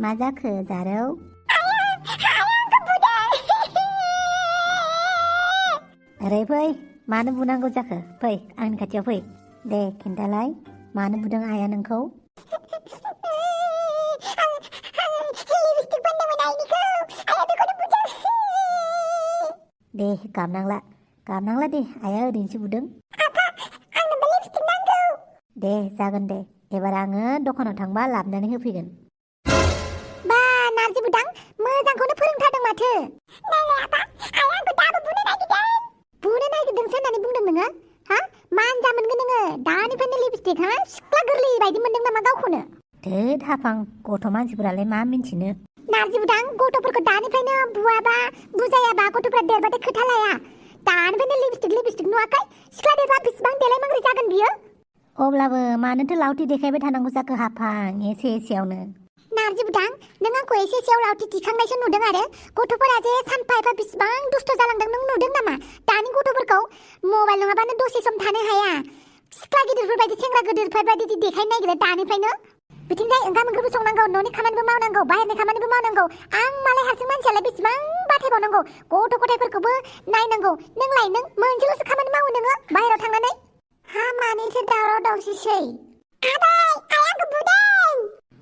मा जाखो जारौ? ओरै फै मानो बुनांगौ जाखो? फै आंनि खाथियाव फै दे खिन्थालाय मानो बुदों आइया नोंखौ? दे गाबनांला दे आइया ओरैनोसो बुदों। दे जागोन दे एबार आङो दखानाव थांबा लाबोनानै होफैगोन। बा नारजि बुदां मोजांखौनो फोरोंथारदों माथो। बुनो नागिरदोंसो होननानै बुंदों नोङो? हा मानजा मोनगोन नोङो दानिफ्रायनो लिपस्टिक हा सिख्ला गोरलै बायदि मोनदों नामा गावखौनो? थोद हाफां गथ' मानसिफोरालाय मा मिन्थिनो। नारजि बुदां गथ'फोरखौ दानिफ्रायनो बुआबा बुजायाबा गथ'फ्रा देरबाथाय खोथा लाया। दानिफ्रायनो लिपस्टिक नुवाखै? सिख्ला देरबा बेसेबां देलाय मांग्रि जागोन बियो? अब्लाबो मानोथो लावथि देखायबाय थानांगौ जाखो हाफां एसेयावनो? नारजि बुदां नों आंखौ एसेयाव लावथि दिखांनायसो नुदों आरो गथ'फोरा जे सानफा एफा बेसेबां दुस्थ' जालांदों नों नुदों नामा? दानि गथ'फोरखौ मबाइल नङाबानो दसे सम थानो हाया। सिख्ला गिदिरफोरबायदि सेंग्रा गिदिरफोरबायदि देखायनो नागिरो दानिफ्रायनो। बिथिंजाय ओंखाम ओंख्रिबो संनांगौ न'नि खामानिबो मावनांगौ बाहेरनि खामानिबो मावनांगौ। आं मालाय हारसिं मानसियालाय बेसेबां बाथायबावनांगौ गथ' गथायफोरखौबो नायनांगौ। नों मोनसेल'सो खामानि मावो नोङो बाहेरायाव थांनानै। हा मानैसो दावराव दावसिसै? आबै आइ आंखौ बुदों।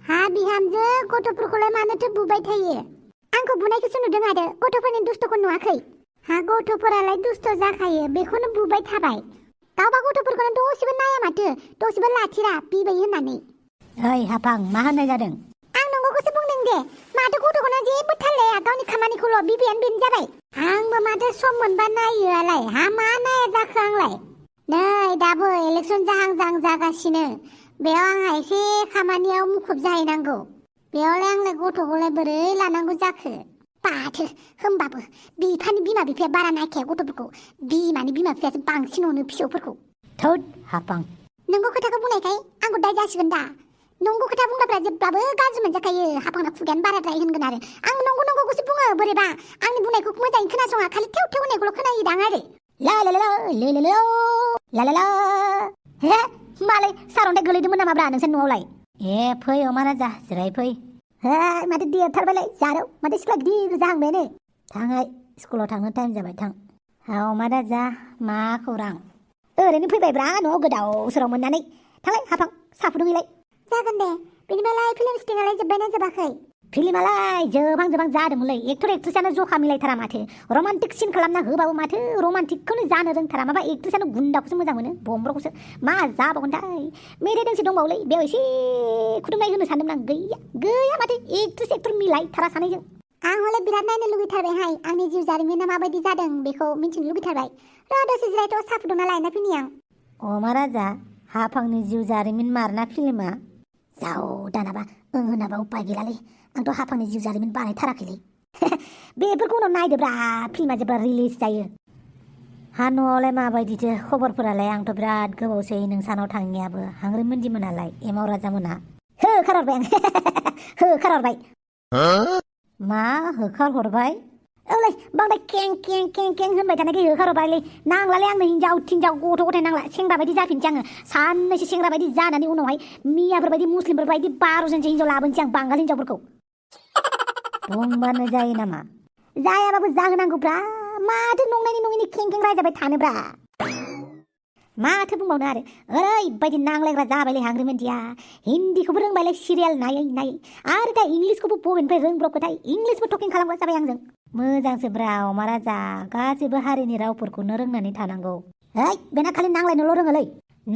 हा बिहामजो गथ'फोरखौलाय मानोथो बुबाय थायो? आंखौ बुनायखौसो नुदों आरो गथ'फोरनि दुस्थ'खौ नुवाखै? हा गथ'फोरालाय दुस्थ' जाखायो बेखौनो बुबाय थाबाय। गावबा गथ'फोरखौनो दसेबो नाया माथो दसेबो लाखिरा बिबै होननानै। ओइ हाफां मा होननाय जादों? आं नंगौखौसो बुंदों दे। माथो गथ'खौनो जेबो थाल लाया गावनि खामानिखौल' बिबैयानो बेनो जाबाय। आंबो माथो सम मोनबा नायोआलाय हा मा नाया जाखो आंलाय? नै दाबो इलेक्सन जाहां जागासिनो बेयाव आंहा एसे खामानियाव मुखुब जाहैनांगौ। बेयावलाय आंलाय गथ'खौलाय बोरै लानांगौ जाखो? बाथो होमबाबो बिफानि बिमा बिफाया बारा नायखाया गथ'फोरखौ। बिमानि बिमा बिफायासो बांसिन अनो फिसौफोरखौ। थोद हाफां नंगौ खोथाखौ बुंनायखाय आंखौ दाय जासिगोन दा। नंगौ खोथा बुंग्राफ्रा जेब्लाबो गाज्रि मोनजाखायो। हाफांना खुगायानो बाराद्राय होनगोन आरो आं नंगौखौसो बुङो बोरैबा आंनि बुंनायखौ मोजाङै खोनासङा खालि थेव होननायखौल' खोनायोदां आरो। ला ला ला ला ला ला ला ला हे मालाय सारन्थाइ गोलैदोंमोन नामाब्रा नोंसोर न'आवलाय? ए फै अमा राजा जिराय फै। हे माथो देरथारबायलाय जारौ माथो सिख्ला गिदिर जाहांबायानो। थांहाय स्कुलाव थांनो टाइम जाबाय थां। हा अमा राजा मा खौरां? ओरैनो फैबायब्रा न'आव गोदाव सोराव मोननानै। थांलाय हाफां साहा फुदुंहैलाय। जागोन दे बेनिफ्रायलाय फिल्म स्टिंआलाय जोब्बायना जोबाखै? फिल्मालाय जोबहां जादोंमोनलै एक्टर एक्ट्रिसआनो जखा मिलायथारा माथो। रमान्टिक सिन खालामना होबाबो माथो रमान्टिकखौनो जानो रोंथारा। माबा एक्ट्रिसआनो गुन्दाखौसो मोजां मोनो बम्ब्रखौसो। मा जाबावगोनथाय मेथाइ दोंसे दंबावोलै बेयाव एसे खुदुमनाय होनो सानदोंमोन आं। गैया माथो एक्ट्रिस एक्टर मिलायथारा सानैजों। आं हले बिराद नायनो लुगैथारबायहाय। आंनि जिउ जारिमिना माबायदि जादों बेखौ मिथिनो लुगैथारबाय। र' दसे जिरायथ' साहा फुदुंना लायना फैनि आं। अमा राजा हाफांनि जिउ जारिमिन मारना फिल्मा? जाव दानाबा होनाबा उपाय गैलालै। आंथ' हाफांनि जिउ जारिमिन बानायथाराखैलै। बेफोरखौ उनाव नायदोब्रा फिल्मा जेब्ला रिलिज जायो। हा न'आवलाय माबायदिथो खबरफोरालाय? आंथ' बिराद गोबावसै नोंसानाव थांनायाबो। हांग्रिमोनदि मोनालाय एमाव राजा मोना? होखारहरबाय आं होखारहरबाय। मा होखारहरबाय? औलै बांद्राय कें कें होनबाय थानायखाय होखारहरबायलै। नांलालै आंनो हिनजाव थिनजाव गथ' गथाय नांला। सेंग्रा बायदि जाफिनसै आङो। साननैसो सेंग्रा बायदि जानानै उनावहाय मियाफोरबायदि मुस्लिमफोरबायदि 12 जनसो हिनजाव लाबोनोसै आं बांगाल हिनजावफोरखौ। बुंबानो जायो नामा? जायाबाबो जाहोनांगौब्रा। माथो नङैनि कें रायजाबाय थानोब्रा। माथो बुंबावनो आरो ओरैबायदि नांलायग्रा जाबायलै हांग्रिमोनदिया। हिन्दीखौबो रोंबायलाय सिरियाल नायै आरो दा इंलिसखौबो बबेनिफ्राय रोंब्रबखोथाय। इंलिसबो टकिं खालामग्रा जाबाय आंजों। मोजांसोब्रा अमा राजा गासैबो हारिनि रावफोरखौनो रोंनानै थानांगौ। है बेना खालि नांलायनोल' रोङोलै।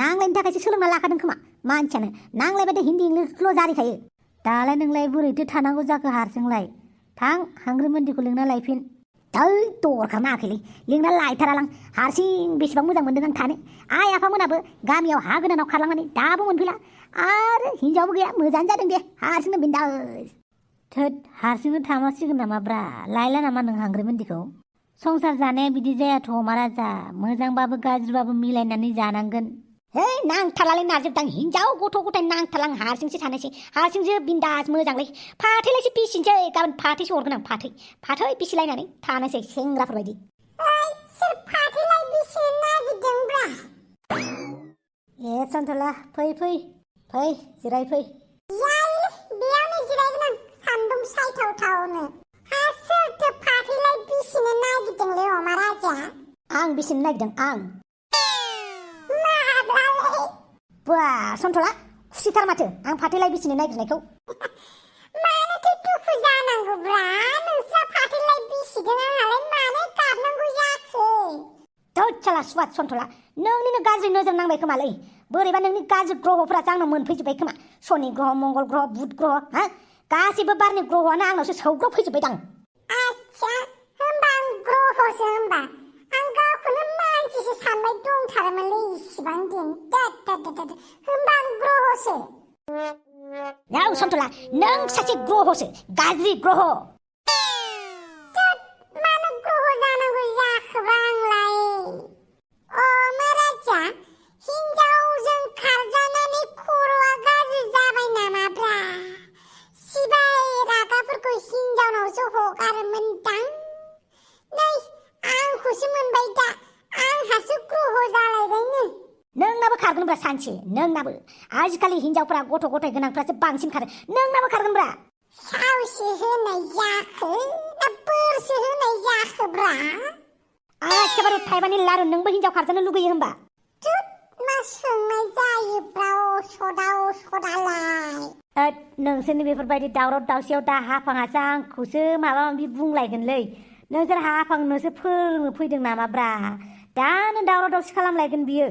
नांलायनो थाखायसो सोलोंना लाखादों खोमा मानसियानो। नांलायबाथाय हिन्दी इंलिसल' जारिखायो। दालाय नोंलाय बोरैथो थानांगौ जाखो हारसिंलाय? थां हांग्रिमोनदिखौ लिंना लायफिन। दरखार नाङाखैलै लिंना लायथारालां। हारसिं बेसेबां मोजां मोनदों आं थानो। आइ आफामोनाबो गामियाव हा गोदानाव खारलांनानै दाबो मोनफैला। आरो हिनजावबो गैया मोजाङानो जादों दे हारसिंनो बिन्दास। थोद हारसिंनो थामारसिगोन नामाब्रा? लायला नामा नों हांग्रिमोनदिखौ? संसार जानाया बिदि जायाथ' अमा राजा। मोजांबाबो गाज्रिबाबो मिलायनानै जानांगोन। है नांथारलालै नारजोबदां हिनजाव गथ' गथाय नांथारला। आं हारसिंसो थानोसै हारसिंसो बिन्दास मोजांलै। फाथैलायसो फिसिनोसै गाबोन फाथैसो हरगोन आं। फाथै फिसिलायनानै थानोसै सेंग्राफोरबायदि। सोर फाथैलाय बिसिनो नागिरदोंब्रा? ए सन्थला फै जिराय फै। बेयावनो जिरायगोन आं गोथावनो हा सोरथो फाथैलाय बिसिनो नागिरदोंलै अमा राजा आं बिसिनो नागिरदों आं माब्लालै बा सन्थला खुसिथार माथो आं फाथैलाय बिसिनो नागिरनायखौ मानोथो दुखु जानांगौब्रा नोंस्रा फाथैलाय बिसिदों आंहालाय मानो गाबनांगौ जाखो दस्साला सुवाद सन्थला नोंनिनो गाज्रि नोजोर नांबाय खोमालै बोरैबा नोंनि गाज्रि ग्रहफोरासो आंनाव मोनफैजोब्बाय खोमा शनि ग्रह मंगल ग्रह बुध ग्रह हा गासैबो बारनि ग्रहआनो आंनावसो सौग्रावफैजोब्बायदां आच्छा होमबा आं ग्रहसो होमबा आं गावखौनो मानसिसो सानबाय दंथारोमोनलै इसिबां दिन होमबा आं ग्रहसो औ सन्थला नों सासे ग्रहसो गाज्रि ग्रह मानो ग्रह जानांगौ जाखोब्रा आंलाय अमा राजा हिनजावजों खारजानानै खर'आ गाज्रि जाबाय नामाब्रा सिबाय रागाफोरखौ हिनजावनावसो हगारोमोनदां नै आंखौसो मोनबाय दा आंहासो ग्रह जालायबायनो नोंनाबो खारगोनब्रा सानसे नोंनाबो आजिखालि हिनजावफ्रा गथ' गथाय गोनांफ्रासो बांसिन खारो नोंनाबो खारगोनब्रा सावसो होनाय जाखो ना बोरसो होनाय जाखोब्रा एखेबारे थाइबानि लारु नोंबो हिनजाव खारजानो लुगैयो होमबा मा सोंनाय जायोब्रा असदालाय नोंसोरनि बेफोरबायदि दावराव दावसियाव दा हाफाङासो आंखौसो माबा माबि बुंलायगोनलै नोंसोर हाफांनोसो फोरोंनो फैदों नामाब्रा दानो दावराव दावसि खालामलायगोन बियो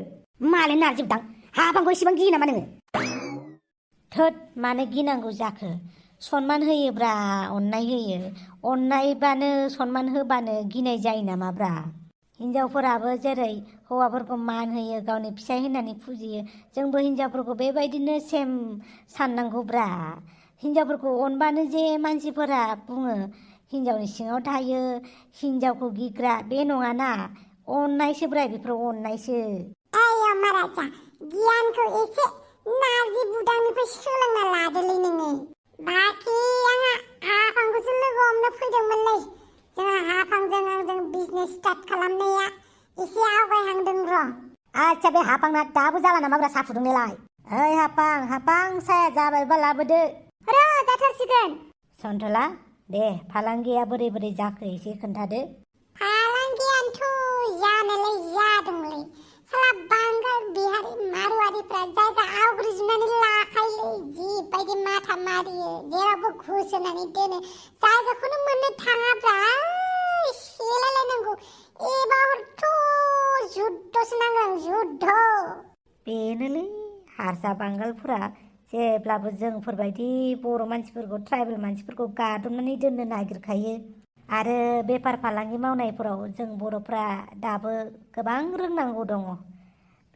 मालाय नारजिबदां हाफांखौ एसेबां गियो नामा नोङो थोद मानो गिनांगौ जाखो सनमान होयोब्रा अननाय होयो अननायबानो सनमान होबानो गिनाय जायो नामाब्रा हिनजावफोराबो जेरै हौवाफोरखौ मान होयो गावनि फिसाय होननानै फुजियो जोंबो हिनजावफोरखौ बेबायदिनो सेम साननांगौब्रा हिनजावफोरखौ अनबानो जे मानसिफोरा बुङो हिनजावनि सिङाव थायो हिनजावखौ गिग्रा बे नङाना अननायसोब्रा बेफोर अननायसो अमा राजा गियानखौ एसे नारजि बुदांनिफ्राय सोलोंना लादोलै नोङो बाखि आंहा हाफांखौसो लोगो हमनो फैदोंमोनलै जोंहा हाफांजों आंजों बिजनेस स्टार्ट खालामनाया एसे आवगायहांदों र' आच्छा बे हाफांना दाबो जाला नामाब्रा साहा फुदुंनायलाय ओइ हाफां साया जाबायबा लाबोदो र' जाथारसिगोन सन्थला दे फालांगिया बोरै बोरै जाखो एसे खोन्थादो फालांगियानोथ' जानायलाय जादोंलै साला बांगाल बिहारि मारवारिफ्रा जायगा आवग्रिजोबनानै लाखायोलै जिबायदि माथा मारियो जेरावबो घुस होनानै दोनो जायगाखौनो मोननो थाङाब्रा सेलायलायनांगौ एबारथ' जुद्धसो नांगोन जुद्ध बेनोलै हारसा बांगालफोरा जेब्लाबो जोंफोरबायदि बर' मानसिफोरखौ ट्राइबेल मानसिफोरखौ गादबनानै दोननो नागिरखायो आरो बेफार फालांगि मावनायफोराव जों बर'फ्रा दाबो गोबां रोंनांगौ दङ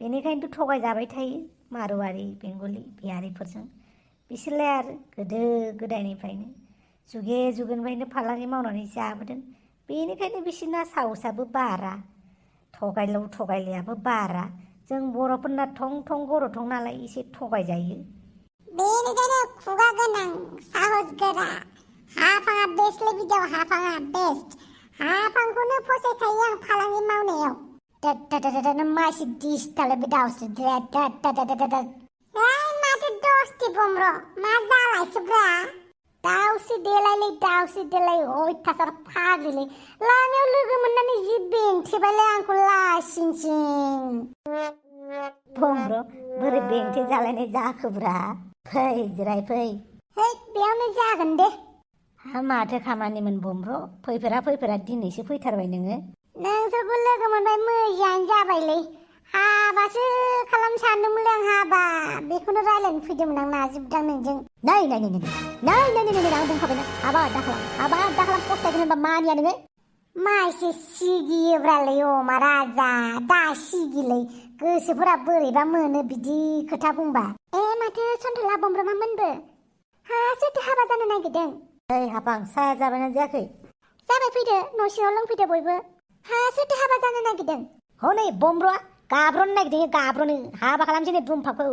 बेनिखायनोथ' थगायजाबाय थायो मारवारि बेंगलि बिहारिफोरजों बिसोरलाय आरो गोदो गोदायनिफ्रायनो जुगे जुगनिफ्रायनो फालांगि मावनानै जाबोदों बेनिखायनो बिसोरना साहसाबो बारा थगायलु थगायलियाबो बारा जों बर'फोरना थं थं गर' थं नालाय एसे थगायजायो बेनिखायनो खुगा गोनां साहस गोरा हाफाङा बेस्टलै बिदियाव हाफाङा बेस्ट हाफांखौनो फसायखायो आं फालांगि मावनायाव मासि दिसथालाय बे दावसो माथो दसथि बम्र मा जालायखोब्रा दावसो देलाय अयथासार फाग्लिलै लामायाव लोगो मोननानै जि बेंथेबायलाय आंखौ लासिंसिं बम्र बोरै बेंथे जालायनाय जाखोब्रा फै जिराय फै बेयावनो जागोन दे माथो खामानिमोन बम्र फैफेरा दिनैसो फैथारबाय नोङो नोंसोरखौ लोगो मोनबाय मोजाङानो जाबायलै हाबासो खालामनो सानदोंमोनलै आं हाबा बेखौनो रायज्लायनो फैदोंमोन आं नाजिबदां नोंजों नै आं बुंखाबायना हाबा दाखालाम फस्थायगोन होनबा मानिया नोङो मा एसे सिगियोब्रालै अमा राजा दा सिगिलै गोसोफोरा बोरैबा मोनो बिदि खोथा बुंबा माथो सन्थला बम्ब्रमा सोरथो हाबा जानो नागिरदों ओइ हाफां साया जाबायना जायाखै जाबाय फैदो न' सिङाव लोंफैदो बयबो सोरथो हाबा जानो नागिरदों हनै बम्ब्रआ गाब्र'नो नागिरदों गाब्र'नो हाबा खालामसै नै बुंफाखौ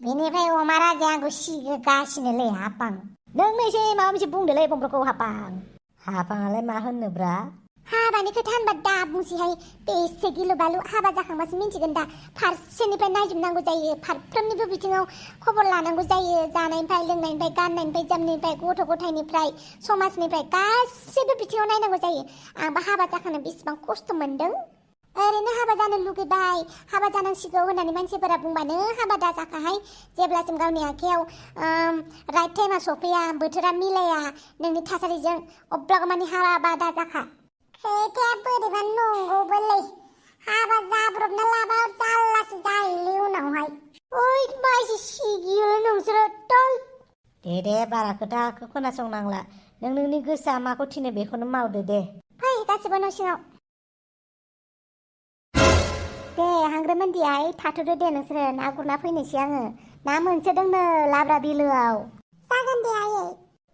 बेनिफ्राय अमा राजाया आंखौ सिगोगासिनोलै हाफां नोंनो एसे माबा मोनसे बुंदोलै बम्ब्रखौ हाफाङालाय मा होनोब्रा हाबानि खोथा होनबा दा बुंसैहाय बेसे गिलु बालु हाबा जाखांबासो मिन्थिगोन दा फारसेनिफ्राय नायजोबनांगौ जायो फारफ्रोमनिबो बिथिङाव खबर लानांगौ जायो जानायनिफ्राय लोंनायनिफ्राय गाननायनिफ्राय जोमनायनिफ्राय गथ' गथायनिफ्राय समाजनिफ्राय गासैबो बिथिङाव नायनांगौ जायो आंबा हाबा जाखांनो बेसेबां खस्थ' मोनदों ओरैनो हाबा जानो लुगैबाय हाबा जानांसिगौ होननानै मानसिफोरा बुंबानो हाबा दाजाखाहाय जेब्लासिम गावनि आखायाव राइट टाइमा सफैया बोथोरा मिलाया नोंनि थासारिजों अब्लामानि हाबा दाजाखा खोथाया बोरैबा नंगौबोलै हाबा जाब्रबना लाबा जारलासो जायोलै उनावहाय ओइ माइसि सिगियो नोंसोरो दे बारा खोथाखौ खोनासंनांला नों नोंनि गोसोआ माखौ थिनो बेखौनो मावदो दे फै गासिबो न' सिङाव दे हांग्रोमोनदियाय थाथ'दो दे नोंसोरो ना गुरना फैनोसै आङो ना मोनसोदोंनो लाब्रा बिलोआव जागोन दे आयै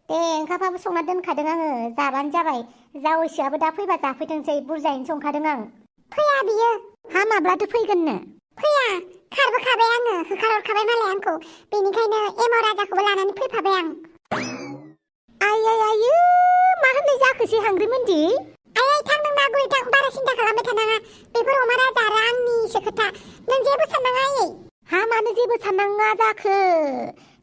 दे ओंखामाबो संना दोनखादों आङो जाबानो जाबाय जावैसोआबो दा फैबा जाफैथोंसै बुरजायैनो संखादों आं फैया बियो हा माब्लाथो फैगोननो फैया खारबोखाबाय आङो होखारहरखाबाय मालाय आंखौ बेनिखायनो एमाव राजाखौबो लानानै फैफाबाय आं आयै मा होननाय जाखोसै हांग्रिमोनदि आयै थां नों ना गुरै थां बारा सिन्था खालामबाय थानाङा बेफोर अमा राजा आरो आंनिसो खोथा नों जेबो साननाङा आयै हा मानो जेबो साननाङा जाखो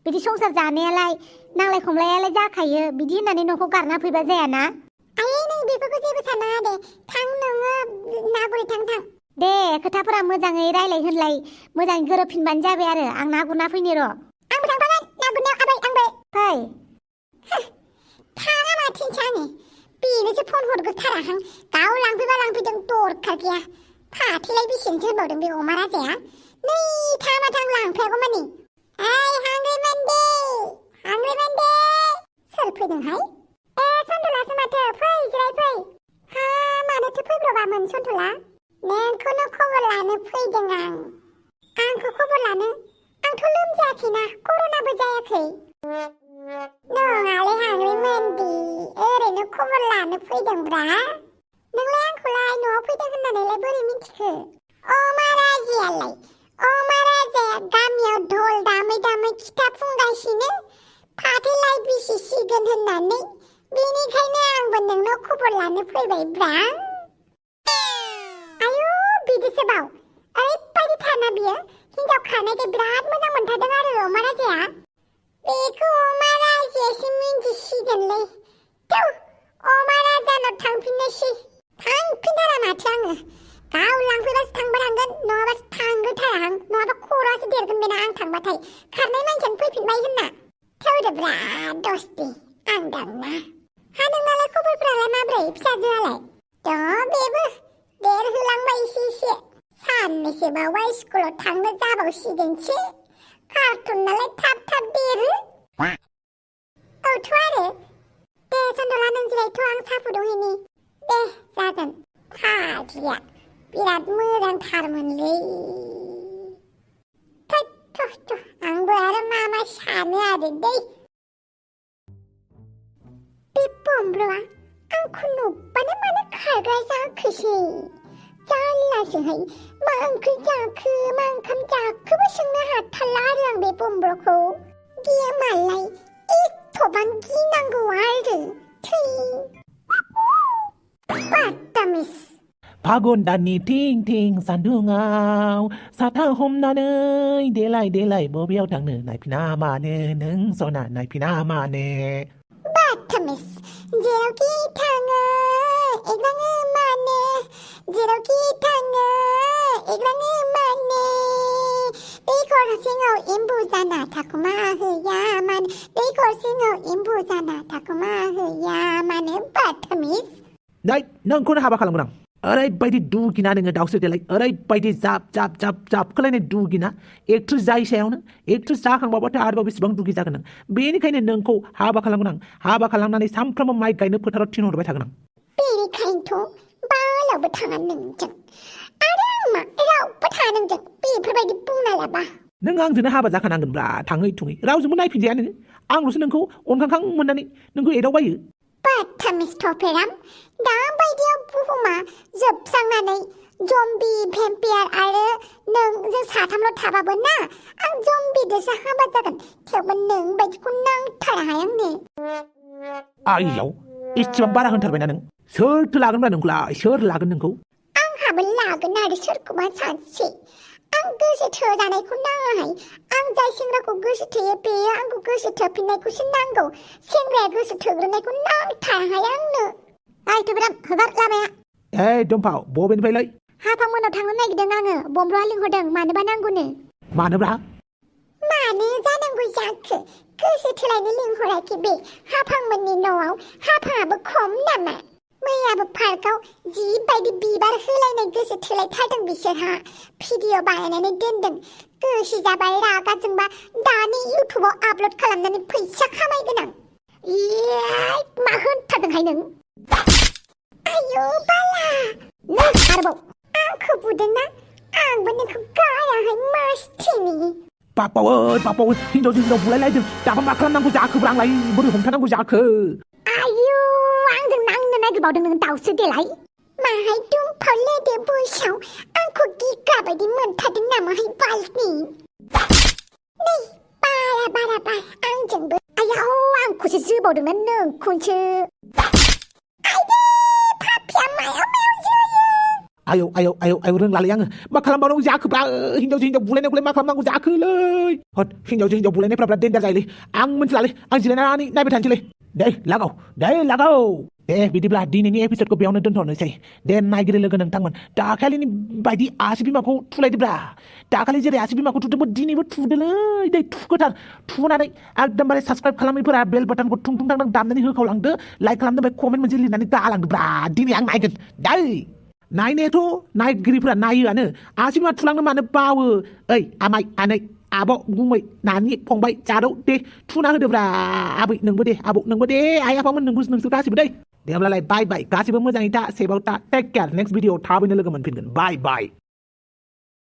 बिदि संसार जानायालाय नांलाय खमलायालाय जाखायो बिदि होननानै न'खौ गारना फैबा जायाना आयै नों बेफोरखौ जेबो साननाङा दे थां नोङो ना गुरै थां दे खोथाफोरा मोजाङै रायलाय होनलाय मोजाङै गोरोबफिनबानो जाबाय आरो आं ना गुरना फैनि र' आंबो थांफागोन ना गुरनायाव आबै आंबो फै थाङा माथिंसो आङो बेनोसो फन हरग्रोथाराहां गाव लांफैबा लांफैदों दरखार गैया फाथैलाय बेसेनसो होनबावदों बे अमा राजाया नै थाङा थां लांफैयागौमानि ओइ हांग्रिमोनदे सोर फैदोंहाय सन्तलासो माथो फै जिराय फै हा मानोथो फैब्रबामोन सन्तला नोंखौनो खबर लानो फैदों आंखौ खबर लानो आंथ' लोमजायाखैना कर'नाबो जायाखै नङालै हांग्रिमोनदि ओरैनो खबर लानो फैदोंब्रा नोंलाय आंखौलाय न'आव फैदों होननानैलाय बोरै मिथिखो अमा राजाया गामियाव धल दामै दामै खिथा बुंगासिनो फाथैलाय बिसिसिगोन होननानै बेनिखायनो आंबो नोंनाव खबर लानो फैबायब्रा आयु बिदिसो बाव ओरैबायदि थाना बियो हिनजाव खानायखाय बिराद मोजां मोनथारदों आरो अमा राजाया बेखौ अमा राजायासो मिन्थिसिगोनलै थौ अमा राजानाव थांफिननोसै थांफिनथारा माथो आङो गाव लांफैबासो थांबा थांगोन नङाबासो थांग्रोथारा आं नङाबा खर'आसो देरगोन बेना आं थांबाथाय खारनाय मानसियानो फैफिनबाय होनना थौदोब्रा दस्ति आं दांना हा नोंनालाय खबरफोरालाय माब्रै फिसाजोआलाय दं बेबो देरहोलांबाय एसे साननैसो बावबा स्कुलाव थांनो जाबावसिगोनसो कार्टुन नालाय थाब देरो औथ' आरो दे सन्दला नों जिरायथ' आं साहा फुदुंहैनि दे जागोन फाग्लिया बिराद मोजांथारमोनलै थु आंबो आरो मा सानो आरो दै बे बमब्र'आ आंखौ नुबानो मानो खारग्रा जाखोसै जारलासोहाय मा ओंख्रि जाखो मा ओंखाम जाखोबो सोंनो हाथारला आरो आं बे बमब्र'खौ गिया मालाय एथ'बां गिनांगौ आरो थै बात्तामिस फागुन दाननि थिं थिं सान्दुङाव साथा हमनानै देलाय बबेयाव थांनो नायफिना मानो नों सना नायफिना मानो बात्तामिस जेरावखि थाङो एग्लाङो मानो जेरावखि थाङो एग्लाङो मानो दै खरसिङाव एम्बु जाना थाखुमा होया मानो दै खरसिङाव एम्बु जाना थाखुमा होया मानो बात्तामिस नै नोंखौनो हाबा खालामगोन आं ओरैबायदि दुगिना नोङो दाउसो देलाय ओरैबायदि जाबखोलायनाय दुगिना एक्ट्रेस जायै सायावनो एक्ट्रेस जाखांबाबाथाय आरोबाव बेसेबां दुगि जागोन नों बेनिखायनो नोंखौ हाबा खालामगोन आं हाबा खालामनानै सानफ्रोमबो माइ गायनो फोथाराव थिनहरबाय थागोन आं बेनिखायनोथ' बालावबो थाङा नोंजों आरो आं मा रावबो थाङा नोंजों बेफोरबायदि बुंनालाबा नों आंजोंनो हाबा जाखानांगोनब्रा थाङै थुङै रावजोंबो नायफिनजाया नोङो आंल'सो नोंखौ अनखांखां मोननानै नोंखौ एदावबायो बात्तामिस थफेराम दाबायदियाव बुहुमा जोबस्रांनानै जम्बि भेम्पायार आरो नों जों साथामल' थाबाबो ना आं जम्बिजोंसो हाबा जागोन थेवबो नों बायदिखौ नांथाराहाय आंनो आइयाव एसेबां बारा होनथारबायना नों सोरथो लागोनब्रा नोंखौलाय सोर लागोन नोंखौ आंहाबो लागोन आरो सोरखौबा सानसे आं गोसो थोजानायखौ नाङाहाय आं जाय सेंग्राखौ गोसो थोयो बेयो आंखौ गोसो थोफिननायखौसो नांगौ सेंग्राया गोसो थोग्रोनायखौ नांथाराहाय आंनो थुब्राम हगार लामाया ए दम्फाव बबेनिफ्रायलाय हाफां मोनाव थांनो नागिरदों आङो बमब्रआ लिंहरदों मानोबा नांगौनो मानोब्रा मानो जानांगौ जाखो गोसो थोलायनो लिंहराखै बे हाफांमोननि न'आव हाफाङाबो खम नामा मैयाबो पार्कआव जिबायदि बिबार होलायनाय गोसो थोलायथारदों बिसोरहा भिडिअ बानायनानै दोनदों गोसो जाबाय रागा जोंबा दानि इउटुबाव आपल'ड खालामनानै फैसा खामायगोन आं मा होनथारदोंहाय नों आयौ बाला नों आरोबाव आंखौ बुदोंना आंबो नोंखौ गायाहाय मासथिनि बापाव हिनजावजों बुलायलायदों दाबा मा खालामनांगौ जाखोब्रा आंलाय बोरै हमथानांगौ जाखो आयौ आंजों नांनो नागिरबावदों नों दाउसो देलाय माहाय दुमफाव लेदे बैसोआव आंखौ गिग्रा बायदि मोनथारदों नामाहाय बालनि नै बारा आंजोंबो आयाव आंखौसो जोबावदोंना नोंखौसो आयदे पापिया मायाव जोयो आयौ रोंलालै आङो मा खालामबावनांगौ जाखोब्रा हिनजावजों बुलायनायखौलाय मा खालामनांगौ जाखोलै हद हिनजावजों बुलायनायफ्रा देन्जार जायोलै आं मिथिलालै आं जिरायनानै नायबाय थानोसैलै दे लागाव दे बिदिब्ला दिनैनि एपिसडखौ बेयावनो दोनथ'नोसै दे नायगिरि लोगो नोंथांमोन दाखालिनि बायदि आसि बिमाखौ थुलायदोब्रा दाखालि जेरै आसि बिमाखौ थुदोंमोन दिनैबो थुदोलै दे थुखोथार थुनानै एकदमबारे साबसक्राइब खालामैफोरा बेल बाटनखौ थुं दामनानै होखावलांदो लाइक खालामदो ओमफ्राय कमेन्ट मोनसे लिरनानै गालांदोब्रा दिनै आं नायगोन दै नायनायाथ' नायगिरिफोरा नायोआनो आसि बिमा थुलांनो मानो बावो ओइ आमाइ आनै आब' गुमै नानि फंबाय जारौ दे थुना होदोब्रा आबै नोंबो दे आबौ नोंबो दे आइ आफामोन नोंसोर गासिबो दे होमब्लालाय बाय गासिबो मोजाङै था सेफआव था टेक केयार नेक्स्ट भिडिअ थाबैनो लोगो मोनफिनगोन बाय